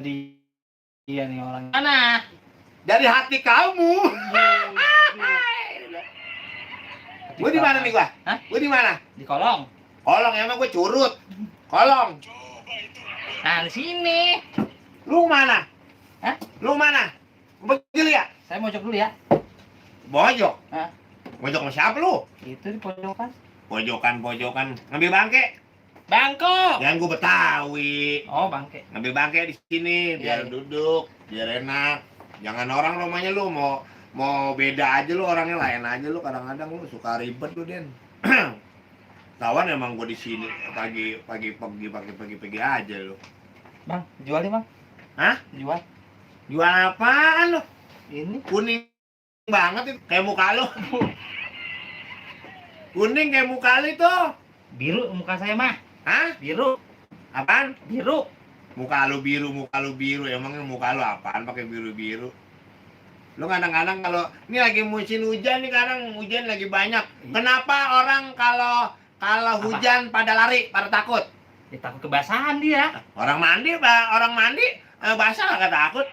dia nih orang. Mana? Dari hati kamu. Gue di mana nih gua? Hah? Gue di mana? Di kolong. Kolong emang gue curut. Kolong. Nah, di sini. Lu mana? Hah? Lu mana? Begini ya? Saya mojok dulu ya. Bojok. Hah? Bojok sama siapa lu? Itu di pojokan. Pojokan. Ngambil bangke. Bangkok. Yang gue Betawi. Oh, bangke. Ngambil bangke di sini biar Iya. duduk, biar enak. Jangan orang rumahnya lu mau beda aja lu orangnya, lain aja lu, kadang-kadang lu suka ribet lu, Den. Tawan emang gue di sini pagi aja lu. Bang, jual nih, Bang. Hah? Jual. Jual apaan lu? Ini Kuning banget itu kayak muka lu. Kuning kayak muka lu itu. biru muka saya mah. Hah? Biru. Apaan? Biru. Muka lu biru. Emangnya muka lu apaan pakai biru-biru? Lu kadang-kadang kalau ini lagi musim hujan nih, kadang hujan lagi banyak. Kenapa orang kalau hujan pada lari, pada takut? Ya, takut kebasahan dia. Orang mandi basah nggak takut.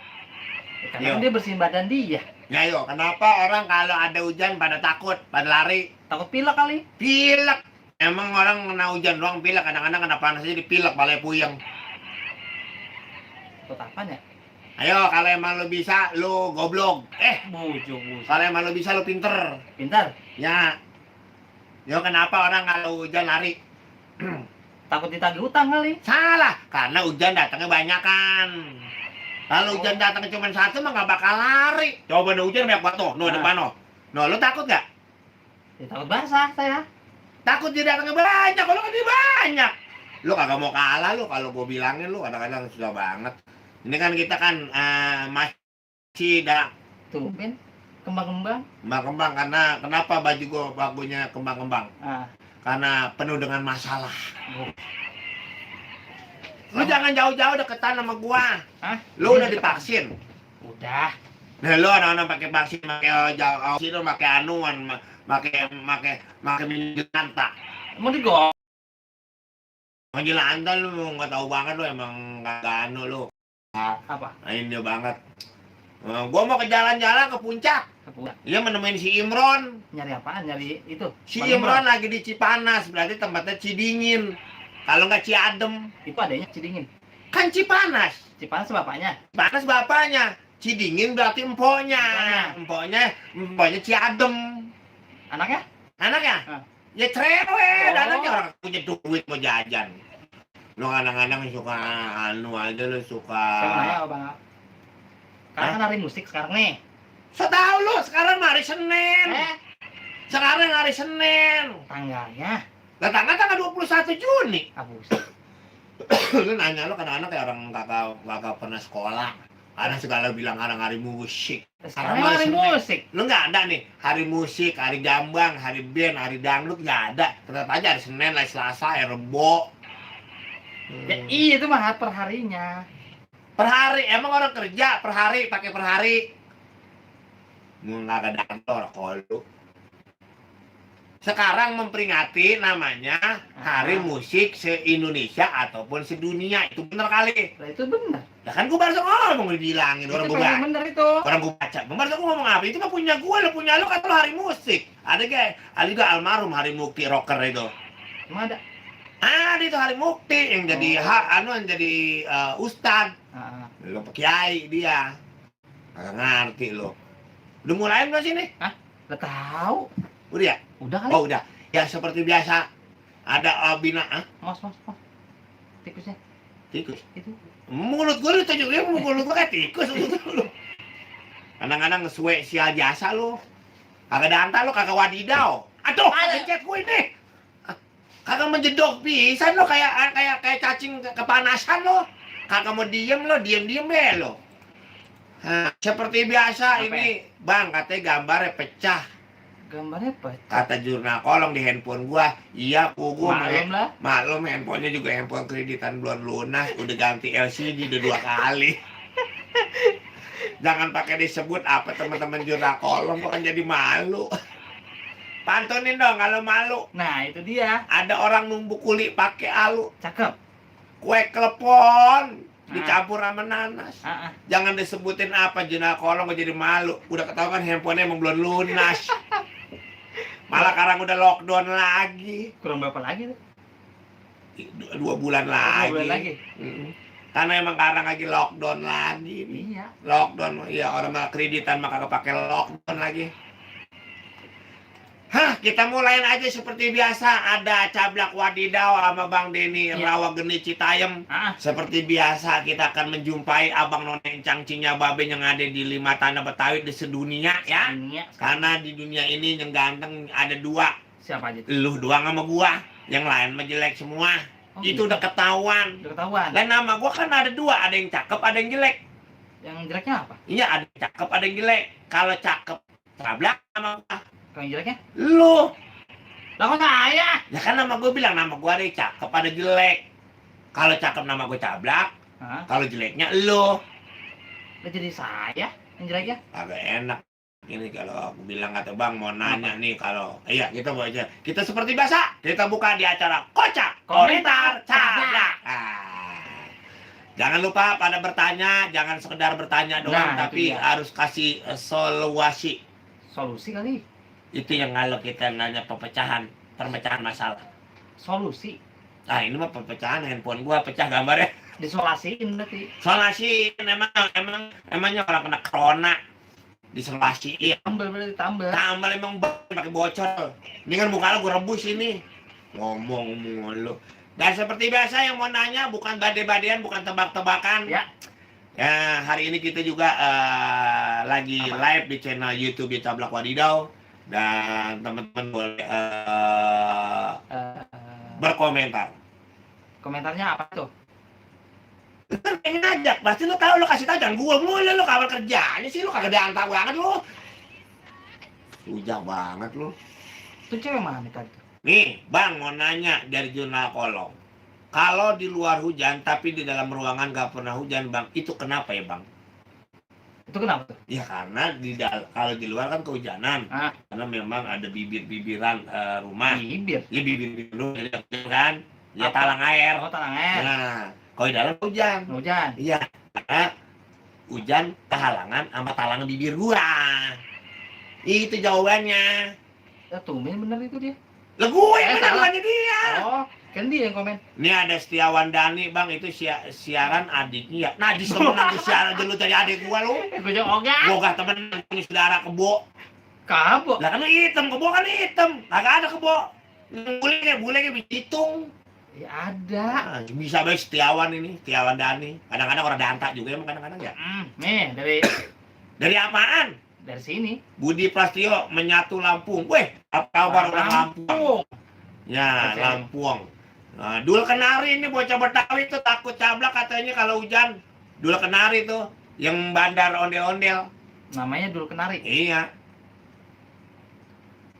Ya, karena kan dia bersihin badan dia. Ya yo, kenapa orang kalau ada hujan pada takut, pada lari? Takut pilek kali. Pilek. Emang orang kena hujan doang pilek, kadang-kadang kena panas aja dipilek, balai puyeng. Takut apaan ya? Ayo, kalau emang lo bisa, lo goblok. Bujung. Kalau emang lo bisa, lo pinter. Pintar. Ya. Yo, kenapa orang kalau hujan lari? Takut ditagih utang kali. Salah, karena hujan datangnya banyakan. Kalau hujan datangnya cuma satu mah nggak bakal lari. Coba hujan banyak banget no, depan no. No, lo takut nggak? Ya, takut basah saya. Takut dia datangnya banyak, kalau kan dia banyak. Lo kagak mau kalah lo, kalau gue bilangin lo kadang-kadang susah banget. Ini kan kita kan masih Tumben kembang-kembang. Kembang-kembang karena kenapa baju gue bagunya kembang-kembang? Karena penuh dengan masalah. Lu jangan jauh-jauh deketan sama gua. Hah? Lu udah divaksin? Udah. Nah, lu anak-anak pakai vaksin, pakai jauh, pakai anuan, pakai minyak anta. Mau digoreng. Gila anta lu nggak tahu banget lu, emang nggak anu lu. Apa? Ini banget. Gua mau ke jalan-jalan ke puncak. Iya, menemuin si Imron. Nyari apaan? Nyari itu. Si Imron lagi di Cipanas, berarti tempatnya Cidingin. Kalau nggak Ciadem. Itu adanya Cidingin. Kan Cipanas. Cipanas bapaknya. Cipanas bapaknya. Cidingin berarti empoknya. Empoknya Ciadem. Anaknya? Ya cewek. Anaknya orang punya duit mau jajan. Lu kadang-kadang suka anu aja, lu suka. Saya mau nanya Bang. Sekarang kan hari musik sekarang nih. So tau lu, sekarang hari Senin. Sekarang hari Senin. Tanggalnya? Lah tanggal 21 Juni. Abus. Lu nanya lu kadang-kadang kayak orang kakak pernah sekolah. Karena segala bilang hari musik. Sekarang hari musik. Lu nggak ada nih hari musik, hari gambang, hari band, hari dangdut, nggak ada. Tetap aja hari Senin, hari Selasa, hari Rebo. Ya iya, itu mah per harinya. Per hari, emang orang kerja per hari, pakai per hari. Nggak ada kantor kalau. Sekarang memperingati namanya Hari Musik se-Indonesia ataupun sedunia. Itu bener kali. Nah, itu bener. Ya kan gue baru ngomong dibilangin orang gue baca. Bener itu. Orang gue baca. Baru gue ngomong apa? Itu mah punya gue, lo punya lo, kata lo Hari Musik. Ada juga almarhum Hari Mukti rocker itu. Emang ada? Ada itu Hari Mukti yang jadi yang jadi ustad. Lo kiai dia. Nggak ngerti lo. Udah mulai belum sini? Hah? Udah tahu. Udah ya? Udah kali. Oh udah. Ya seperti biasa ada Mas. Tikusnya. Tikus. Itu. Mulut gue lu tunjukin mulut gue kayak tikus lu. Kadang-kadang suwe sial biasa lu. Kagak danta lu, kagak wadidau. Aduh, pencet gue ini. Kagak menjedok pisan lo, kayak cacing kepanasan lo. Kagak mau diem lo, diem lo. Seperti biasa. Apa ini ya? Bang, katanya gambarnya pecah. Gambarnya pecah? Kata jurnal kolong di handphone gua. Iya, gua maklum handphonenya juga handphone kreditan belum lunas. Udah ganti LCD udah 2 kali. Jangan pakai disebut apa teman-teman jurnal kolong, kok kan jadi malu. Pantunin dong kalau malu. Nah, itu dia. Ada orang numbuk kuli pakai alu. Cakep. Kue klepon. dicampur sama nanas. Ah, ah. Jangan disebutin apa Juna Kolong, gue jadi malu. Udah ketahuan handphonenya emang belum lunas. Malah sekarang udah lockdown lagi. Kurang berapa lagi tuh? 2 bulan lagi. 2 bulan lagi. Karena emang sekarang lagi lockdown lagi nih. Iya. Lockdown, ya orang mah kreditan mah kagak pakai lockdown lagi. Hah, kita mulain aja seperti biasa. Ada cablak wadidaw sama Bang Denny Rawa Geni Citayam. Seperti biasa kita akan menjumpai Abang None Encang Cinya Babe yang ada di 5 tanah Betawi di sedunia ya. Karena di dunia ini yang ganteng ada 2. Siapa aja? Lu doang sama gua, yang lain mah jelek semua. Itu udah ketahuan. Udah ketahuan. Dan nama gua kan ada 2, ada yang cakep, ada yang jelek. Yang jeleknya apa? Iya, ada yang cakep, ada yang jelek. Kalau cakep, cablak sama gua. Kalau yang jeleknya? Lu. Lah kok saya? Ya kan nama gua bilang, nama gua ada yang cakep, ada jelek. Kalau cakep nama gua cablak, kalau jeleknya lu. Lah jadi saya yang jeleknya? Agak enak. Ini kalau aku bilang kata Bang mau nanya nih kalau iya kita mau aja. Kita seperti biasa, kita buka di acara Kocak Komentar Cablak. Jangan lupa pada bertanya, jangan sekedar bertanya doang, tapi harus kasih solusi. Solusi kali. Itu yang kalau kita nanya perpecahan masalah. Solusi. Ah, ini mah perpecahan handphone gua pecah gambarnya. Disolasiin berarti. Solusi emangnya orang kena corona. Disolasiin. Tambal berarti tambal. Tambal emang pakai bocor. Ini kan muka lo gue rebus ini. Ngomong mulu. Dan seperti biasa yang mau nanya bukan bade-badean, bukan tebak-tebakan. Ya. Ya, hari ini kita juga lagi live di channel YouTube Cablak Wadidaw dan teman-teman boleh berkomentar. Komentarnya apa tuh? Pengen ngajak, pasti lu tahu, lu kasih tahu, jangan gua mulu lu kabar kerjanya sih, lu kagak diantar banget lu. Sujak banget lu. Itu cewek mana tadi? Nih, Bang mau nanya dari Juna Kolong. Kalau di luar hujan tapi di dalam ruangan gak pernah hujan, Bang, itu kenapa ya, Bang? Itu kenapa tuh? Ya karena kalau di luar kan kehujanan. Karena memang ada bibir-bibiran rumah. Bibir? Ya bibir-bibir lu kan. Ya talang air. Oh, talang air. Nah, kalau di dalam hujan. Hujan. Iya, karena hujan kehalangan sama talangan bibir gua. Itu jawabannya. Ya tumben bener itu dia. Lah gue yang bener bukannya dia. Oh, kan dia yang komen. Ini ada Setiawan Dani, Bang, itu siaran adiknya ya. Najis temenan tuh siaran dulu tadi adik gua lu. Gua jawab ogah. Gua gak temenan punya saudara kebo. Kabo. Lah kan hitam, kebo kan hitam. Kagak ada kebo. Bule hitung. Ya ada. Nah, bisa baik Setiawan ini, Setiawan Dani. Kadang-kadang orang Danta juga emang kadang-kadang ya. Nih Dari apaan? Dari sini. Budi Prastio Menyatu Lampung. Weh, apa kabar orang Lampung? Ya, Lampung. Nah, Dul Kenari ini bocah Betawi itu takut cablak katanya kalau hujan. Dul Kenari tuh yang bandar ondel-ondel. Namanya Dul Kenari. Iya.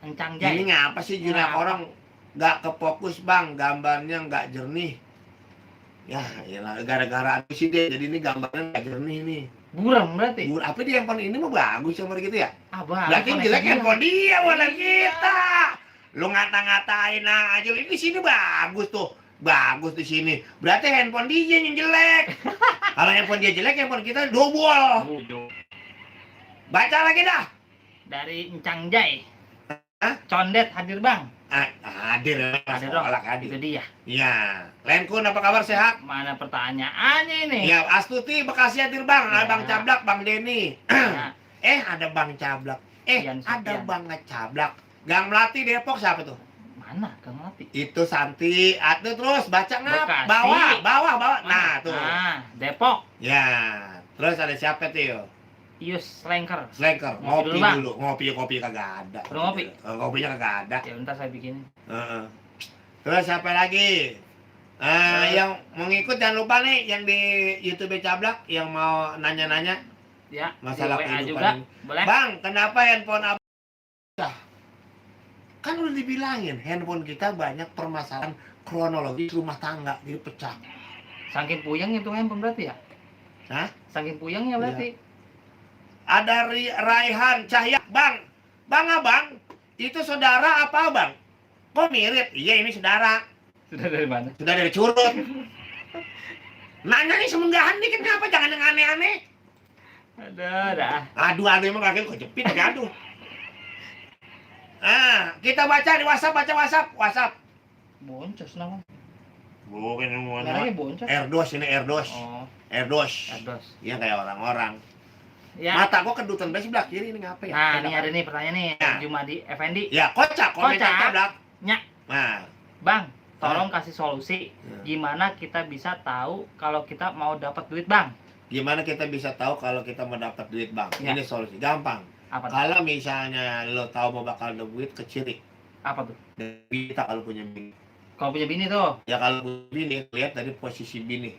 Encang Jai. Ini ngapa sih Juna orang nggak kefokus, Bang, gambarnya nggak jernih. Ya, iyalah gara-gara aku sih deh, jadi ini gambarnya nggak jernih nih. Buram berarti. Apa di handphone ini mah bagus sama gitu ya? Abang. Berarti jelek handphone dia bukan kita. Lu ngata-ngatain aja, ini sini bagus tuh. Bagus di sini. Berarti handphone dia yang jelek. Kalau handphone dia jelek, handphone kita double. Baca lagi dah. Dari Encang Jai. Hah? Condet hadir, Bang. Hadir dong. Hadir. Itu dia. Iya. Lenkun apa kabar, sehat? Mana pertanyaannya ini? Ya, Astuti Bekasi hadir, Bang. Ya. Bang Cablak, Bang Denny. Ya. Ada Bang Cablak. Ada Bang Cablak. Gang Melati Depok siapa tuh? Mana Gang Melati? Itu Santi. Itu terus baca ngap. Bekasi. Bawah. Nah, tuh. Depok. Ya. Terus ada siapa tuh? Ius Slenker. Ngopi dulu. Ngopi kagak ada. Udah ngopi? Ngopinya kagak ada. Ya bentar saya bikinin. Terus siapa lagi? Yang mau ngikut jangan lupa nih yang di YouTube Cablak yang mau nanya-nanya. Ya, masalah WA kehidupan juga. ini. Boleh. Bang, kenapa handphone kan udah dibilangin handphone kita banyak permasalahan kronologis rumah tangga jadi pecah. Saking puyeng itu handphone berarti ya? Hah? Saking puyengnya berarti. Ada Raihan Cahya, Bang. Abang, itu saudara apa, Bang? Kok mirip? Iya, ini saudara. Sudah dari mana? Sudah dari Curut. Nanya nih semenggahan dikit kenapa? Jangan yang aneh-aneh. Dah. Aduh emang kaki lu kejepit ya aduh. Kita baca di WhatsApp, baca WhatsApp. Boncos nama. Bukan Merahnya boncos. Erdos ini Erdos. Oh, Erdos. Erdos. Iya kayak orang-orang. Ya. Mata gua kedutan banget sebelah kiri ini ngapa ya? Nah, ini ada nih pertanyaan nih, Ya. Jumadi Effendi. Ya, kocak, komen Kocak. cablak. Nyak. Nah, Bang, tolong kasih solusi Ya. gimana kita bisa tahu kalau kita mau dapat duit, Bang. gimana kita bisa tahu kalau kita mau dapat duit, Bang? Ya. Ini solusi gampang. Apa tuh? Kalau misalnya lo tahu mau bakal ada duit, kecirik. Apa tuh? Dan kita kalau punya bini. Kalau punya bini tuh. Ya kalau punya bini, lihat dari posisi bini.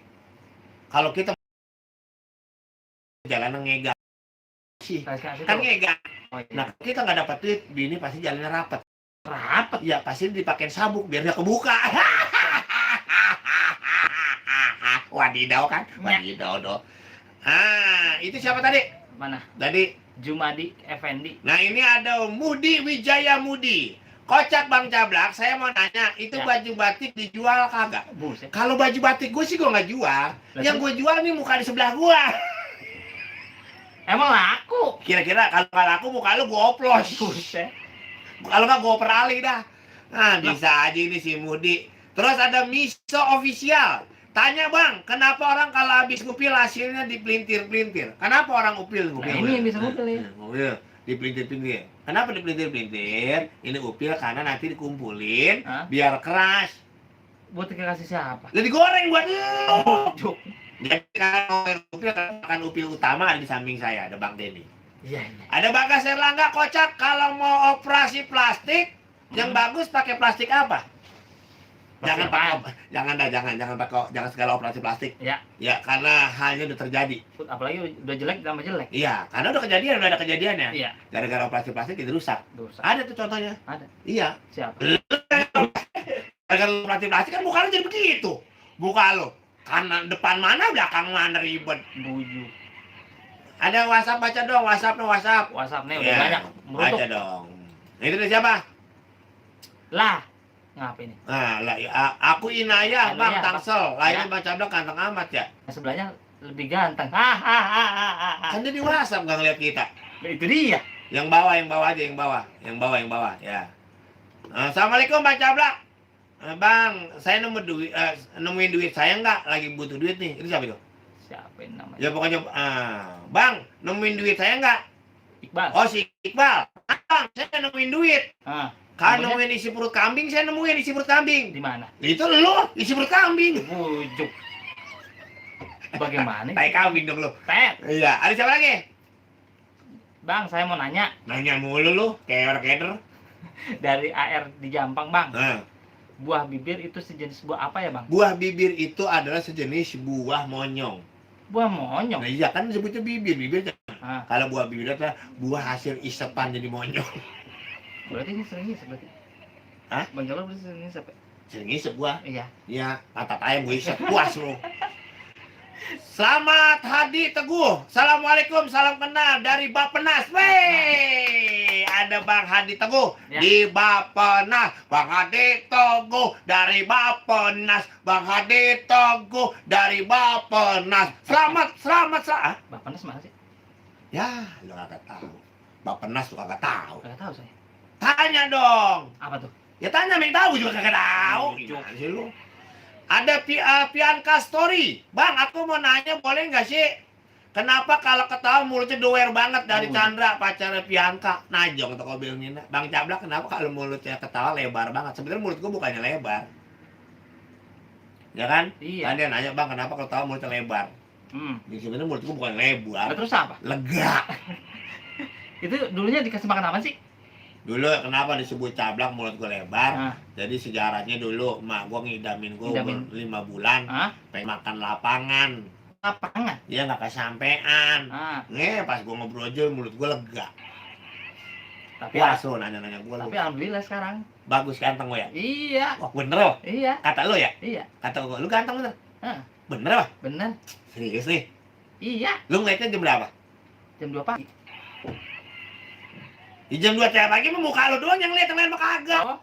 Kalau kita jalanan ngegang sih, Kasih kan tuh. ngegang. Oh, iya. Nah, kita nggak dapat duit, bini pasti jalannya rapat. Rapat. Ya, pasti dipakein sabuk biar nggak kebuka. Wadidaw kan? Wadidaw dong. Itu siapa tadi? Mana? Tadi. Jumadi Effendi. Nah, ini ada Mudi Wijaya Mudi. Kocak Bang Cablak, saya mau nanya, itu Ya. baju batik dijual kagak? Buset. Kalau baju batik gue sih gue nggak jual. Lah, Yang terus? gue jual nih muka di sebelah gue. Emang laku. Kira-kira kalau nggak laku muka lu gue oplos. Buset. Kalau nggak gue peralih dah. Nah, bisa aja ini si Mudi. Terus ada Miso Official. Tanya Bang, kenapa orang kalau habis ngupil hasilnya dipelintir-pelintir? Kenapa orang upil ngupil? Nah, ini yang bisa ngupil ya. Ngupil, dipelintir-pelintir. Kenapa dipelintir-pelintir? Ini upil karena nanti dikumpulin Hah? biar keras. Buat dikasih siapa? Jadi digoreng buat Juk. Jadi kalau upil akan upil utama ada di samping saya, ada Bang Denny. Iya, iya. Ada Bagas Erlangga Kocak, kalau mau operasi plastik yang bagus pakai plastik apa? Jangan pakai, jangan segala operasi plastik. Ya. Ya, karena halnya udah terjadi. Apalagi udah jelek tambah jelek. Iya, karena udah kejadian, udah ada kejadiannya. Iya. Gara-gara operasi plastik jadi rusak. Dosa. Ada tuh contohnya. Ada. Iya. Siapa? Gara-gara operasi plastik kan muka lu jadi begitu. Muka lu. Kanan depan mana, belakang mana ribet. Buju. Ada WhatsApp, baca dong. WhatsApp. WhatsApp nih udah Ya, banyak. baca Merutuk. dong. Itu dari siapa? Lah. Ngapa ini? Nah, aku Inaya, Bang Inaya, Tangsel. Ya. Lainnya baca dong kantong amat ya. Yang sebelahnya lebih ganteng. Hahaha. Kan dia di WhatsApp nggak ngeliat kita. Itu dia. Yang bawah aja, yang bawah. Ya. Assalamualaikum Bang Cablak. Bang, saya nemuin duit saya nggak? Lagi butuh duit nih. Itu siapa itu? Siapa yang namanya? Ya pokoknya, Bang, nemuin duit saya nggak? Iqbal. Oh si Iqbal. Bang, saya nemuin duit. Ah, Kan namanya? nemuin isi perut kambing, saya nemuin isi perut kambing. Di mana? Itu lu, isi perut kambing. Bujuk. Bagaimana? Tai kambing dong lu. Tet. Iya, ada siapa lagi? Bang, saya mau nanya Nanya mulu lu, kayak keder. dari AR di Jampang, Bang. Nah, Buah bibir itu sejenis buah apa ya, Bang? buah bibir itu adalah sejenis buah monyong. Buah monyong. Nah, iya kan disebutnya bibir. Ah, Kalau buah bibir itu buah hasil isepan jadi monyong. berarti ini sering isep berarti. Hah? Bang Jalo berarti sering isep ya? Sering isep buah. Iya. Ya, patat ayam gue isep puas lu. Selamat Hadi Teguh. Assalamualaikum, salam kenal dari Bapenas. Wey, ada Bang Hadi Teguh Ya. di Bapenas. Bang Hadi Teguh dari Bapenas. Bang Hadi Teguh dari Bapenas. Selamat. Ah? Bapenas mana sih? Ya, lu kagak tahu. Bapenas lu kagak tahu. Enggak tahu saya. Tanya dong. Apa tuh? Ya tanya yang tahu juga kagak tahu. Gimana sih lu? Ada Pianka Story. Bang, aku mau nanya boleh nggak sih? Kenapa kalau ketawa mulutnya doer banget dari Chandra, pacarnya Pianka? Najong toko bilangnya. Bang Cablak, kenapa kalau mulutnya ketawa lebar banget? Sebenarnya mulut gua bukannya lebar. Ya kan? Iya. Kan dia nanya, Bang, kenapa kalau ketawa mulutnya lebar? Jadi sebenarnya mulut gua bukan lebar. Nah, terus apa? Lega. Itu dulunya dikasih makan apa sih? Dulu kenapa disebut Cablak mulut gua lebar? Ah, Jadi sejarahnya dulu emak gua ngidamin gua Ngidamin. umur 5 bulan. ah, Pengen makan lapangan. lapangan. Dia nggak kesampean. Ah, Pas gua ngobrol aja mulut gua lega. tapi Puas lo nanya-nanya gua. tapi Lu. alhamdulillah sekarang. Bagus ganteng lo ya? Iya. Wah bener lo? Iya. Kata lo ya? Iya. Kata gua, lu ganteng bener? Ah, Bener lah? bener. Serius nih? Iya. Lu ngeliatnya jam berapa? Jam 2 pagi. Di jam 2 tiap pagi mah muka lu doang yang lihat, yang lain mah kagak. Oh,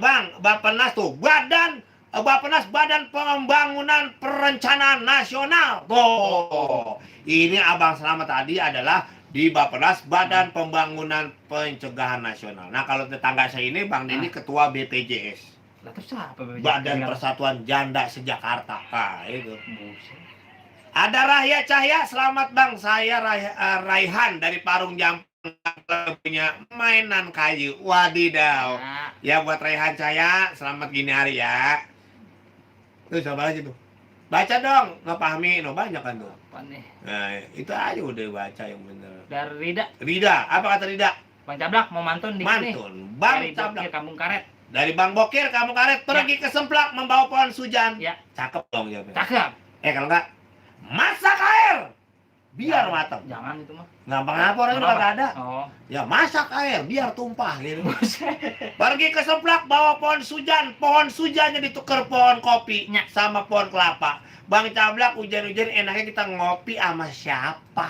Bang, Bapenas tuh badan Bappenas Badan Pembangunan Perencanaan Nasional. Tuh, ini Abang Selamat tadi adalah di Bappenas Badan Pembangunan Pencegahan Nasional. Nah, kalau tetangga saya ini Bang Dini ketua BPJS. Lah terus apa Badan Persatuan Janda Sejakarta. Nah, itu. Buset. Ada Rahya Cahya, selamat Bang. Saya Raihan dari Parung Jampang, punya mainan kayu. Wadidaw. Nah, Ya buat Raihan Cahya, selamat gini hari ya. Tuh coba aja tuh. Baca dong, nggak pahami, no banyak kan tuh. apa nih? Nah, itu aja udah baca yang bener. Dari Rida, Rida, apa kata Rida? Bang Cablak mau mantun di sini. Mantun, Bang Dari Cablak. Bokir Kampung Karet. Dari Bang Bokir, kamu karet pergi ke Semplak membawa pohon sujan. Ya. Cakep dong jawabnya. Cakep. Kalau enggak, masak air biar matang. Jangan itu mah. Gampang apa orangnya Kenapa? kagak ada. Oh. Ya masak air biar tumpah gitu. Buset. Pergi ke Semplak bawa pohon sujan. Pohon sujannya ditukar pohon kopi Nya. sama pohon kelapa. Bang Cablak hujan-hujan enaknya kita ngopi sama siapa?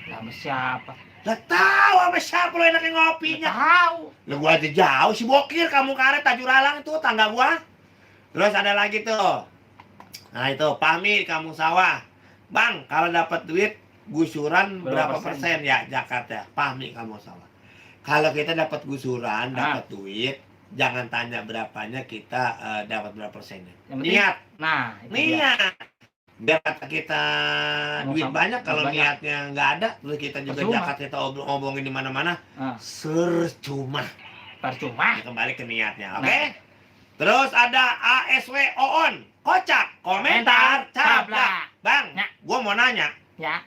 Sama siapa? Lah tahu sama siapa lo enaknya ngopinya? Tahu. Lah gua aja jauh si Bokir kamu karet Tajuralang itu tangga gua. Terus ada lagi tuh. Nah itu Pami kamu sawah. Bang, kalau dapat duit gusuran berapa persen ya Jakarta? Pahmi kamu sawah. Kalau kita dapat gusuran, dapat duit, jangan tanya berapanya, kita dapat berapa persennya. Niat. Nah, itu dia. Niat. Biar kata kita duit banyak, kalau banyak. niatnya nggak ada, terus kita juga Percuma. Jakarta kita omongin di mana-mana, Ah. percuma. Percuma. Kembali ke niatnya, oke? Terus ada ASW Oon, kocak, komentar, cablak. Bang, Ya. gua mau nanya, Ya.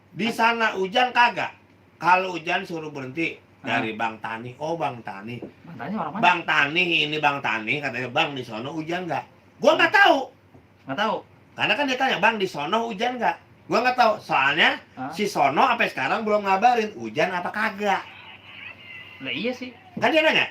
di sana hujan kagak? Kalau hujan suruh berhenti dari Bang Tani. Oh Bang Tani, Mantannya orang mana? Bang Tani ini Bang Tani katanya Bang di sono hujan nggak? Gua nggak tahu, Nggak tahu. karena kan dia tanya Bang di sono hujan nggak? Gua nggak tahu, soalnya Ah. si Sono sampai sekarang belum ngabarin hujan apa kagak. Lah iya sih. Kan dia nanya,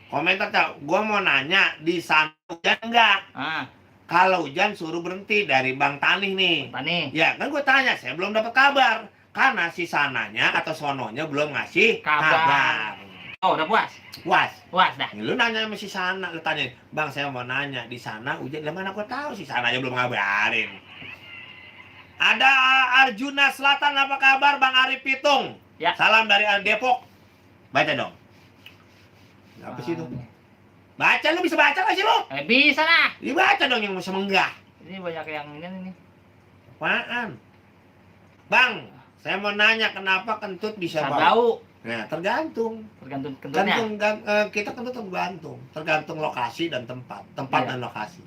komentar cak, gua mau nanya di sana hujan nggak? Ah, Kalau hujan suruh berhenti dari Bang Tani nih. Tani. Ya kan gue tanya, saya belum dapat kabar karena si sananya atau sononya belum ngasih Kabar. Oh, udah puas. Puas. Puas dah. Lu nanya sama si sana, lu tanya, Bang saya mau nanya di sana hujan, dari mana gue tahu si sananya belum ngabarin. Ada Arjuna Selatan, apa kabar Bang Arif Pitung? Ya. Salam dari Depok. Baca dong. Apa sih itu? Baca, lu bisa baca gak sih lu? Bisa lah. Dibaca dong yang bisa menggah. Ini banyak yang ini nih. Apaan? Bang, saya mau nanya kenapa kentut bisa bau? Bau. Nah, tergantung. Tergantung kentutnya. Kita kentut tergantung lokasi dan tempat Iya. dan lokasi.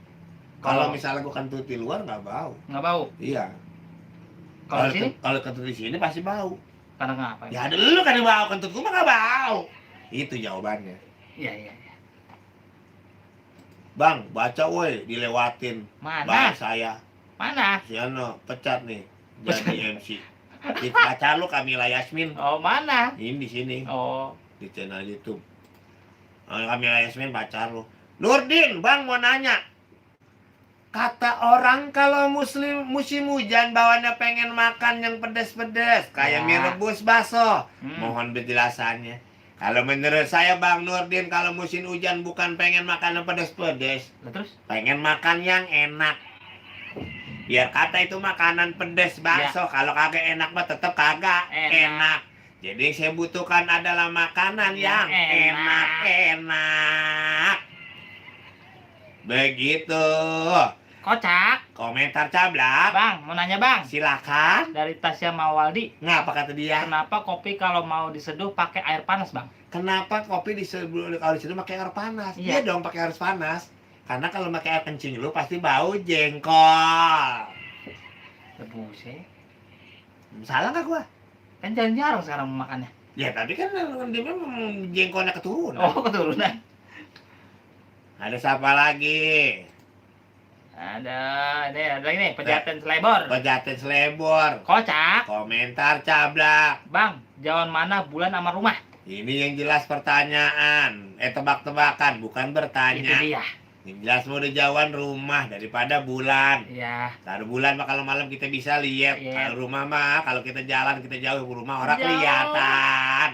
Kalau- Kalau misalnya gua kentut di luar nggak bau. Nggak bau. Iya. Kalau di sini Kalau kentut di sini pasti bau. karena ngapa? Ya ada lu kan yang bau, kentut gua mah nggak bau. Itu jawabannya. Iya, iya, iya. Bang, baca woi, dilewatin. Mana? Bahas saya. Mana? Si Ano, pecat nih jadi MC. Itu pacar lu Kamila Yasmin. Oh, mana? Ini di sini. Oh, Di channel YouTube. Kamila Yasmin pacar lu. Nurdin, Bang mau nanya. Kata orang kalau musim hujan bawaannya pengen makan yang pedas-pedas kayak Ya. mie rebus bakso. Hmm. Mohon penjelasannya. Kalau menurut saya Bang Nurdin kalau musim hujan bukan pengen makan yang pedas-pedas, Lah terus? pengen makan yang enak. Biar kata itu makanan pedas bakso, kalau kagak enak mah tetap kagak enak. Jadi yang saya butuhkan adalah makanan yang enak-enak. Begitu. Kocak. Komentar cablak. Bang, mau nanya bang. Silakan. Dari Tasya Mawaldi. Ngapa kata dia? Kenapa kopi kalau mau diseduh pakai air panas bang? Kenapa kopi kalau disitu pakai air panas? Iya Iya. dong pakai air panas. Karena kalau pakai air kencing lu pasti bau jengkol. Buset. Salah nggak gua? Kan jarang-jarang sekarang makannya. Ya tapi kan dia memang jengkolnya keturunan. Oh, keturunan. Ada siapa lagi? Ada lagi nih, Pejaten Selebor. Pejaten Selebor. Kocak. Komentar cablak. Bang, jauh mana bulan sama rumah? Ini yang jelas pertanyaan. Tebak-tebakan, bukan Itu bertanya. dia. Yang jelas mau jauhan rumah daripada bulan. Iya. Kalau bulan mah kalau malam kita bisa lihat. Iya. Kalau rumah mah kalau kita jalan kita jauh rumah orang Jauh. kelihatan.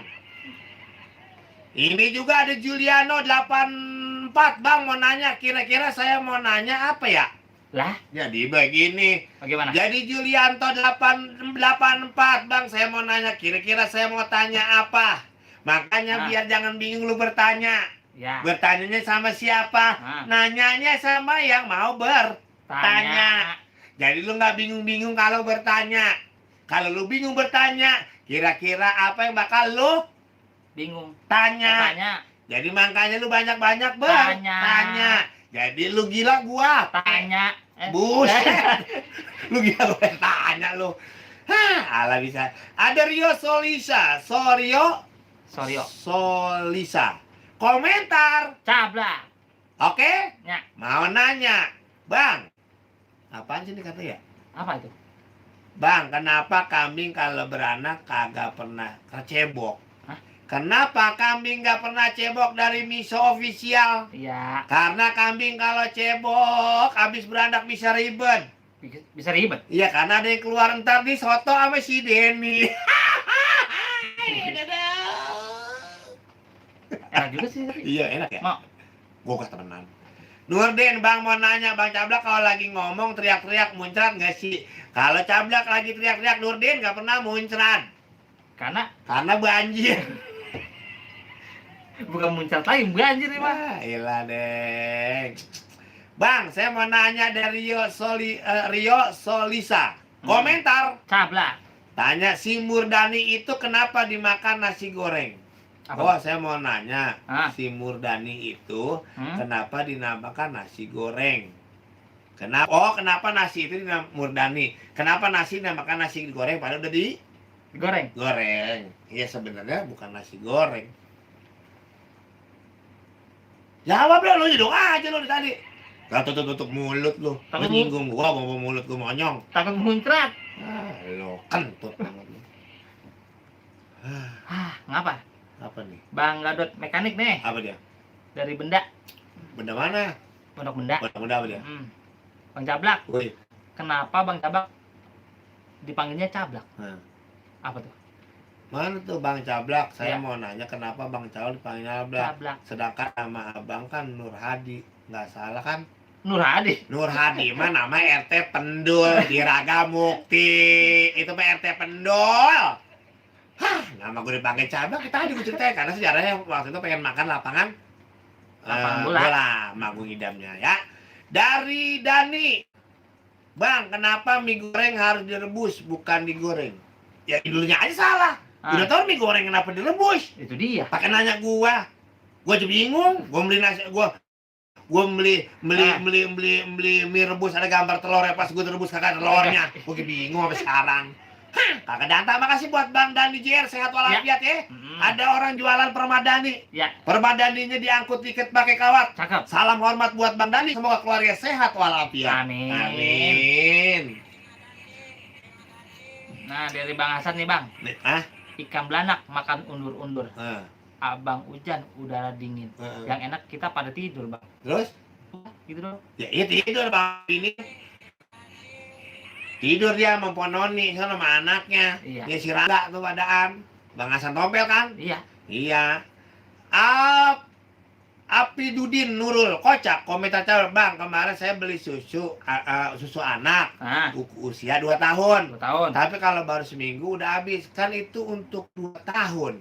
Ini juga ada Juliano 18 4 Bang mau nanya, kira-kira saya mau nanya apa ya? Lah, Jadi begini. bagaimana? Jadi Julianto 884 Bang, saya mau nanya, kira-kira saya mau tanya apa? Makanya biar jangan bingung lu bertanya. Ya. Bertanyanya sama siapa? Nanyanya sama yang mau bertanya. Jadi lu nggak bingung-bingung kalau bertanya. Kalau lu bingung bertanya, kira-kira apa yang bakal lu Bingung. tanya? Tanya. Jadi makanya lu banyak-banyak Tanya. bertanya. Jadi lu gila gua. Tanya. Buset. Lu gila gua tanya lu. Hah, ala bisa. Ada Rio Solisa. Sorry, Solisa. Komentar. Cabla. Oke? Ya. Mau nanya. Bang. Apaan sih ini kata ya? Apa itu? Bang, kenapa kambing kalau beranak kagak pernah kecebok? Hah? Kenapa kambing nggak pernah cebok dari miso official? Iya. Karena kambing kalau cebok habis beranak bisa ribet. Bisa ribet. Iya, karena ada yang keluar ntar di soto sama si Denny. Enak juga sih tapi. Iya, enak ya? Mau. Gua gak temenan. Nurdin, Bang mau nanya, Bang Cablak kalau lagi ngomong teriak-teriak muncrat nggak sih? Kalau Cablak lagi teriak-teriak, Nurdin nggak pernah muncrat. Karena banjir. Bukan muncrat lagi, banjir nih, Bang. Ilah, Deng. Bang, saya mau nanya dari Rio Solisa. Komentar. Cabla. Tanya si Murdani itu kenapa dimakan nasi goreng? Apa? Oh, saya mau nanya, si Ah. Murdani itu kenapa dinamakan nasi goreng? Kenapa nasi itu dinamakan Murdani? Kenapa nasi dinamakan nasi goreng padahal udah Digoreng. digoreng? Iya, sebenarnya bukan nasi goreng. Jawab dong, lu dong aja lu tadi. Gak tutup mulut lu. Lu nyinggung gua, bawa mulut gua monyong. Takut muncrat. Lo kentut banget lu. Ngapa? Apa nih? Bang Gadot mekanik nih. Apa dia? Dari Benda. Benda mana? Pondok Benda. Benda apa dia? Bang Cablak. Woi. Kenapa Bang Cablak dipanggilnya Cablak? Apa tuh? Mana tuh Bang Cablak? Saya Ya. mau nanya kenapa Bang Cablak dipanggil Cablak? Cablak. Sedangkan nama abang kan Nur Hadi. Nggak salah kan? Nur Hadi. Nur Hadi mah nama RT Pendul di Raga Mukti. Itu mah RT Pendul. Hah, nama gue dipanggil Cablak, kita tadi gue ceritain karena sejarahnya waktu itu pengen makan lapangan bola, manggung idamnya ya. Dari Dani, Bang, kenapa mie goreng harus direbus bukan digoreng? Ya judulnya aja salah. Udah tau mie goreng kenapa direbus? Itu dia. Pakai nanya gua aja bingung. Gua beli nasi, gua beli mie rebus ada gambar telur ya, pas gua rebus kagak ada telurnya. Gua bingung sampai sekarang. Kakak Danta, makasih buat Bang Dani JR, sehat walafiat ya. Ada orang jualan permadani. Ya. Permadaninya diangkut tiket pakai kawat. Cakep. Salam hormat buat Bang Dani, semoga keluarga sehat walafiat. Amin. Amin. Nah, dari Bang Hasan nih, Bang. Ikan belanak makan undur-undur. Abang hujan, udara dingin. Yang enak kita pada tidur, Bang. Terus? Gitu dong. Ya iya tidur Bang ini. Tidur dia mempononi sama anaknya. Iya. Dia si Rangga tuh padaan. Bang Hasan Tompel kan? Iya. Iya. Api Dudin Nurul kocak komentar Bang, kemarin saya beli susu anak usia 2 tahun. 2 tahun. Tapi kalau baru seminggu udah habis. Kan itu untuk 2 tahun.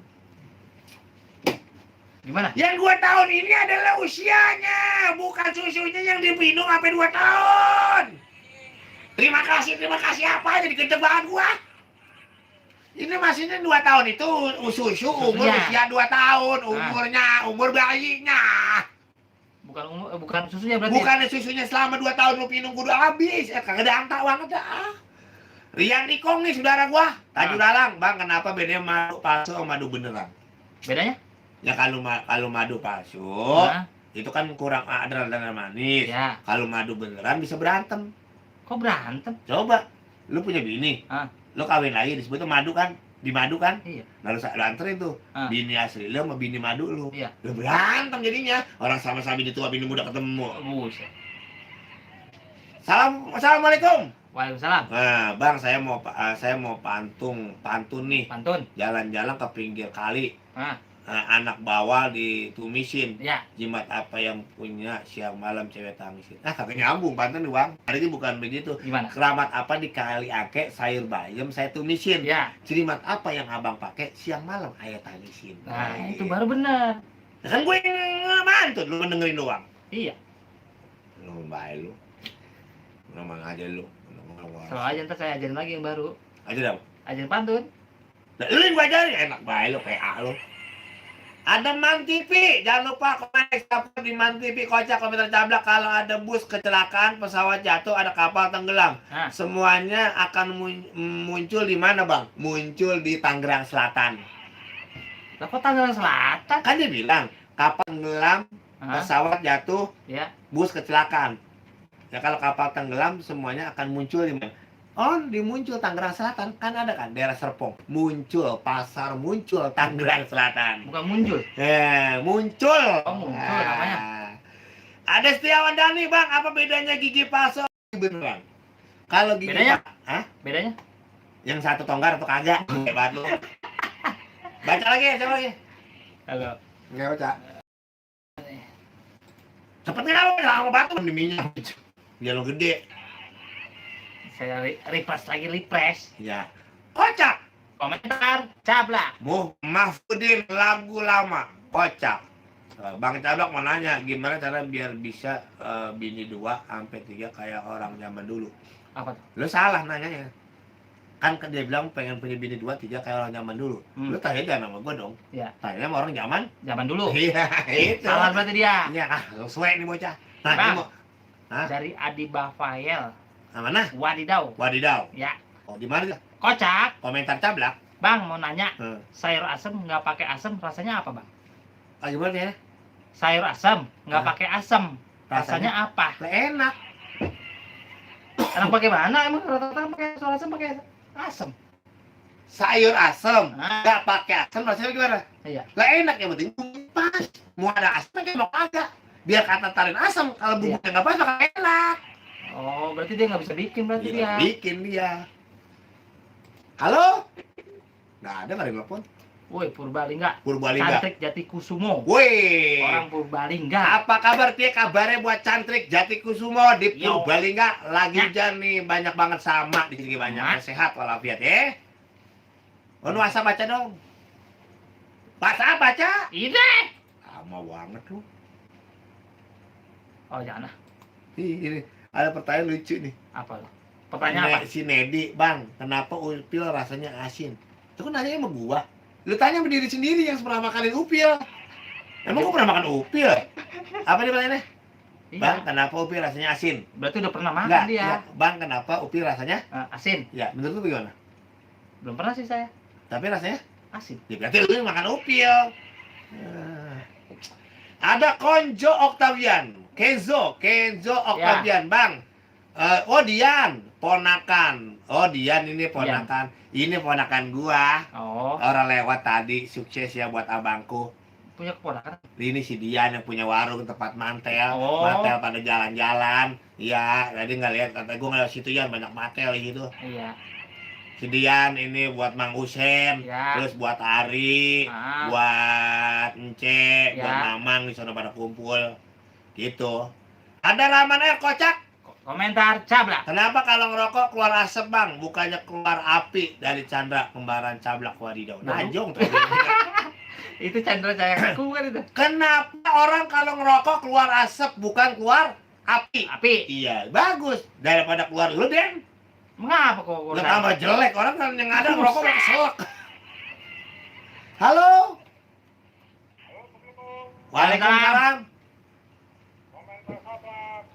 Gimana? Yang 2 tahun ini adalah usianya, bukan susunya yang diminum sampai 2 tahun. Terima kasih apa aja digedeg banget gua. Ini masihnya 2 tahun itu susu umur usia 2 tahun, umur bayinya. Bukan susunya berarti. Bukan susunya selama 2 tahun lu minum kudu habis. Kagak ada angka banget dah. Rian Ikong nih saudara gua. Tajur Alang, Bang, kenapa bedanya madu palsu sama madu beneran? Bedanya? Ya kalau madu palsu itu kan kurang adrenalin manis. Ya. Kalau madu beneran bisa berantem. Kok berantem? Coba, lu punya bini, lu kawin lagi disebutnya madu kan, di madu kan, Iya. lalu lu anterin tuh, bini asli lu sama bini madu lu, Iya. lu berantem jadinya, orang sama-sama bini tua bini muda ketemu. Buset. Assalamualaikum. Waalaikumsalam. Nah, Bang, saya mau pantun nih. Pantun. Jalan-jalan ke pinggir kali. anak bawal ditumisin. Ya. Jimat apa yang punya siang malam cewek tangisin. Kagak nyambung pantun nih bang. Hari ini bukan begitu. Gimana? Keramat apa di kali ake sayur bayam saya tumisin. Ya. Jimat apa yang abang pakai siang malam ayah tangisin. Nah, itu baru benar. Kan gue ngamantut, lu mendengerin doang. Iya. Lu baik lu. Ngomong aja lu. Kalau aja ntar saya ajarin lagi yang baru. Aja dong. Ajarin pantun. Nah, lu yang gue ajarin enak baik lu PA lu. Ada Man TV, jangan lupa komen subscribe di Man TV, kocak komentar cablak kalau ada bus kecelakaan, pesawat jatuh, ada kapal tenggelam. Nah. Semuanya akan muncul di mana bang? Muncul di Tangerang Selatan. Lah kok Tangerang Selatan? Kan dia bilang kapal tenggelam, pesawat jatuh, ya, bus kecelakaan. Ya kalau kapal tenggelam semuanya akan muncul di mana? Oh, dimuncul Tangerang Selatan, kan ada kan daerah Serpong. Muncul, pasar muncul Tangerang Selatan. Bukan muncul. Muncul. Oh, muncul namanya. Ada Setiawan Dani, Bang. Apa bedanya gigi palsu beneran? Kalau gigi bedanya? Hah? Bedanya? Yang satu tonggar atau kagak? Hebat lu. Baca lagi, coba lagi. Halo. Enggak baca. Cepetnya apa? Lama batu di minyak. Biar lo gede. Saya refresh. Ya. Kocak. Komentar cablak. Mahfudin lagu lama. Kocak. Bang Cablak mau nanya gimana cara biar bisa bini 2 sampai 3 kayak orang zaman dulu. Apa tuh? Lu salah nanyanya. Kan dia bilang pengen punya bini 2 3 kayak orang zaman dulu. Lu tanya jangan sama gua dong. Iya. Tanya sama orang zaman dulu. Iya, itu. Salah berarti dia. Iya, lu suwe nih bocah. Nah, Bang, mau. dari Adi Bafael. Mana? Wadidaw. Ya. Oh, di mana? Kocak. Komentar Cablak. Bang mau nanya, sayur asem nggak pakai asem rasanya apa bang? Gimana ya? Sayur asem nggak pakai asem rasanya apa? Enak. Enak pakai mana? Emang rata-rata pakai sayur asem pakai asem. Sayur asem nggak pakai asem rasanya gimana? Iya. Lah enak yang penting pas. Mau ada asem kayak mau kagak. Biar kata tarin asem kalau bumbunya nggak pas bakal enak. Oh, berarti dia nggak bisa bikin berarti dia. Bikin dia. Halo? Nggak ada nggak ada telepon. Woi, Purbalingga. Cantrik Jatikusumo. Woi. Orang Purbalingga. Apa kabar dia? Kabarnya buat Cantrik Jatikusumo di Purbalingga. Lagi hujan nih, banyak banget sama di sini banyak. Sehat walafiat ya. Nu asa baca dong. Baca. Ini. Lama banget tuh. Oh, jangan lah. Ini ada pertanyaan lucu nih. Apa lo? Pertanyaan apa? Si Nedi, Bang, kenapa upil rasanya asin? Itu kan nanya sama gua. Lu tanya sama diri sendiri yang pernah makanin upil. Emang gua pernah makan upil? Apa dia pertanyaannya? Iya. Bang, kenapa upil rasanya asin? Berarti udah pernah makan dia. Enggak. Bang, kenapa upil rasanya asin? Ya, menurut lu bagaimana? Belum pernah sih saya. Tapi rasanya asin. Ya, berarti lu makan upil. Ada Konjo Octavian. Kenzo Octavian, ya. Bang. Dian, ponakan. Dian ini ponakan. Ini ponakan gua. Orang lewat tadi, sukses ya buat abangku. Punya keponakan? Ini si Dian yang punya warung tempat mantel. Mantel pada jalan-jalan. Iya, tadi nggak lihat. Kata gua ngeliat situ ya banyak mantel gitu. Iya. Si Dian ini buat Mang Husen, terus buat Ari, buat Ence, buat Mamang di sana pada kumpul. Gitu. Ada Rahman Kocak. Komentar Cablak. Kenapa kalau ngerokok keluar asap, Bang? Bukannya keluar api. Dari Chandra, kembaran Cablak Wadidaw. Najong tuh. Itu Chandra sayangku kan itu. Kenapa orang kalau ngerokok keluar asap bukan keluar api? Iya, bagus. Daripada keluar lu, Den. Mengapa kok? Lu tambah jelek. Orang kan yang ada ngerokok pakai selek. Halo. Waalaikumsalam.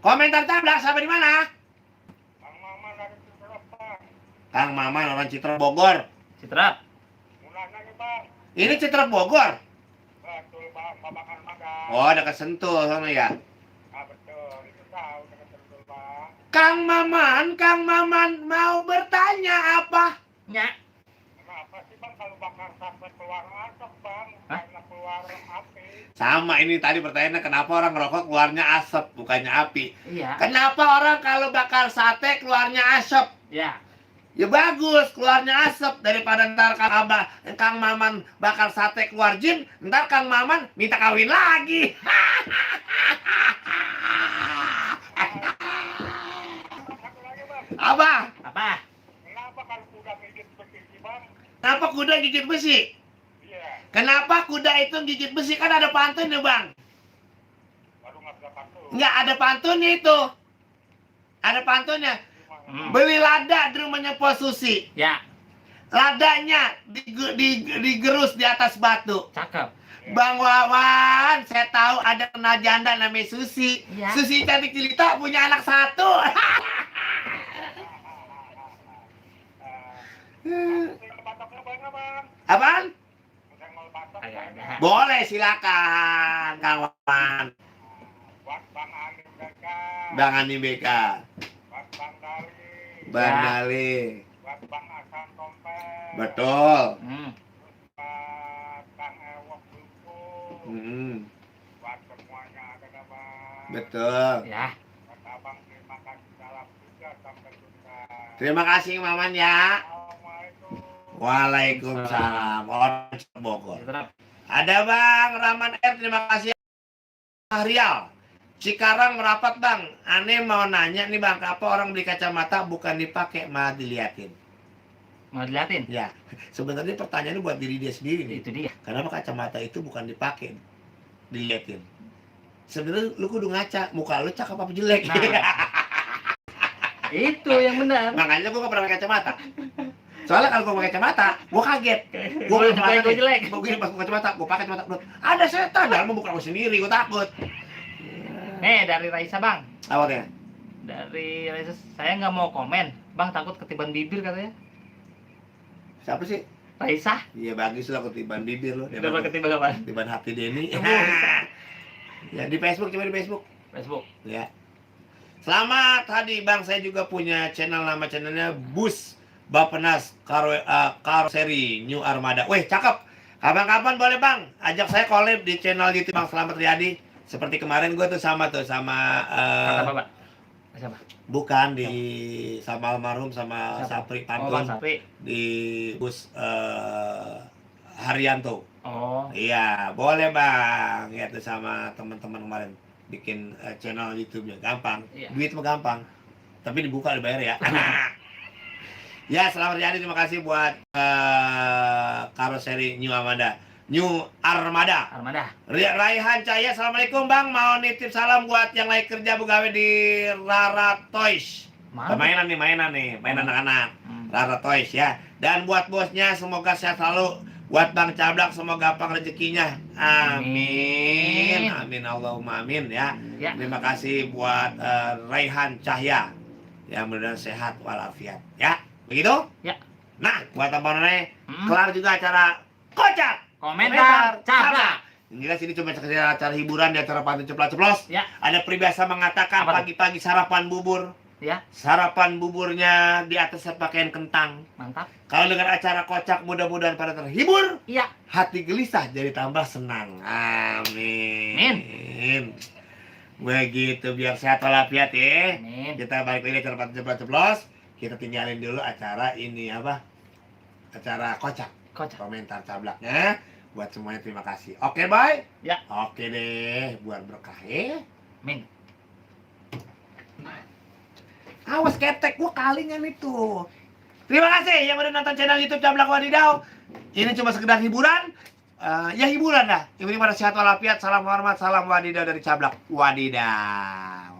Komentar Cablak sampai di mana? Kang Maman orang Citra Bogor. Citra. Ini Citra Bogor. Betul, Bang. Babakan Magang. Oh, dekat Sentul sana ya. Betul. Itu tahu dekat Sentul, Bang. Kang Maman mau bertanya apa? Ya. Kenapa sih, Bang, kalau bakar sampai keluar asap, Bang? Karena keluar api. Sama ini tadi pertanyaannya kenapa orang ngerokok keluarnya asap bukannya api? Iya. Kenapa orang kalau bakar sate keluarnya asap? Ya. Ya bagus, keluarnya asap daripada ntar Kang Maman bakar sate keluar jin, ntar Kang Maman minta kawin lagi. Satu lagi bang, Apa? Apa? kenapa kalau kuda gigit besi sih bang? Kenapa kuda gigit besi? Iya, Kenapa kuda itu gigit besi? Kan ada pantunnya, Bang. baru nggak bisa pantun. Nggak ada pantunnya itu. Ada pantunnya. Beli lada di rumahnya Pos Susi. Ya, Ladanya digerus di atas batu. cakep. Bang Wawan, saya tahu ada kena janda namanya Susi. Ya. Susi cantik jelita punya anak satu. Tinggal batoknya bang bang. Apaan? Udah mau batok. Agak ada. Boleh, silakan, Kang Wawan. Buat bang Ani mereka. Bang Ani BK. Buat bang Dali. Bang Ya. Dali. Buat bang Asan Tompel. Betul. Buat bang Ewok Luku. Buat semuanya ada dah bang. Betul. Ya, Buat abang terima kasih salam juga sampai jumpa. Terima kasih Maman ya. Assalamualaikum. Waalaikumsalam. Orang Bogor. tetap. Ada Bang Rahman R, terima kasih. Rial. Cikarang merapat Bang. Aneh mau nanya nih Bang, apa orang beli kacamata bukan dipakai malah diliatin? Mau diliatin? Ya, sebenarnya pertanyaannya buat diri dia sendiri nih. Itu dia. Kenapa kacamata itu bukan dipakai, diliatin? Sebenarnya lu kudu ngaca, muka lu cakep apa jelek? Nah. Itu yang benar. Makanya gua gak pernah pakai kacamata. Soalnya kalau gua pakai kacamata, gua kaget. Gua Gua kacamata gua jelek. Gua gini pas gua kacamata, gua pakai kacamata. Ada setan dalam membuka gua sendiri, gua takut. Nih dari Raisa bang. Awalnya. Dari Raisa, saya nggak mau komen. Bang takut ketiban bibir katanya. Siapa sih? Raisa. Iya bagus lah ketiban bibir lo. Kenapa ketiban apa? Ketiban hati Denny. Oh, Ya di Facebook, coba di Facebook. Facebook. Ya. Selamat Hadi Bang, saya juga punya channel, nama channelnya Bus Bapenas Karoseri New Armada. Wih, cakep. Kapan-kapan boleh Bang, ajak saya collab di channel YouTube Bang Selamat Riyadi. Seperti kemarin gue tuh sama Kata Bapak. Siapa? bukan di sama almarhum sama Siapa? Sapri Oh, Bang Pantun Sapri. di Bus Haryanto. Oh, Iya, boleh Bang. Ya tuh sama teman-teman kemarin bikin channel YouTube-nya. Gampang. Iya. Duit mah gampang. Tapi dibuka dibayar ya. Ya, selamat jadi terima kasih buat karoseri New Armada. New Armada. Armada. Raihan Cahaya, assalamualaikum Bang. Mau nitip salam buat yang lagi kerja begawe di Rara Toys. Mana? Mainan nih, mainan anak-anak. Rara Toys ya. Dan buat bosnya semoga sehat selalu. Buat Bang Cablak semoga gampang rezekinya. Amin. Amin Allahumma amin ya. Ya. Terima kasih buat Raihan Cahya. Ya mudah-mudahan sehat walafiat ya. Begitu? Ya. Nah, buat tambahannya kelar juga acara kocak. Komentar Cablak. Yang jelas ini cuma sekedar acara hiburan di acara pantun ceplos-ceplos. Ya. Ada peribahasa mengatakan Apa tuh? pagi-pagi sarapan bubur. Ya, Sarapan buburnya di atasnya pakaian kentang. mantap. Kalau dengan acara kocak mudah-mudahan pada terhibur. Iya. Hati gelisah jadi tambah senang. Amin. Begitu biar sehat walafiat ya. Amin. Kita balik lagi acara pantun ceplos-ceplos. Kita tinggalin dulu acara ini apa? Acara kocak. Kocak. Komentar cablaknya. Buat semuanya terima kasih. Oke, bye. Ya. Oke deh, buat berkah ya. Amin. Awas ketek, gua kalingan itu. Terima kasih yang udah nonton channel YouTube Cablak Wadidaw. Ini cuma sekedar hiburan. Ya hiburan dah. Yang penting pada sehat walafiat. Salam hormat, salam wadidaw dari Cablak Wadidaw.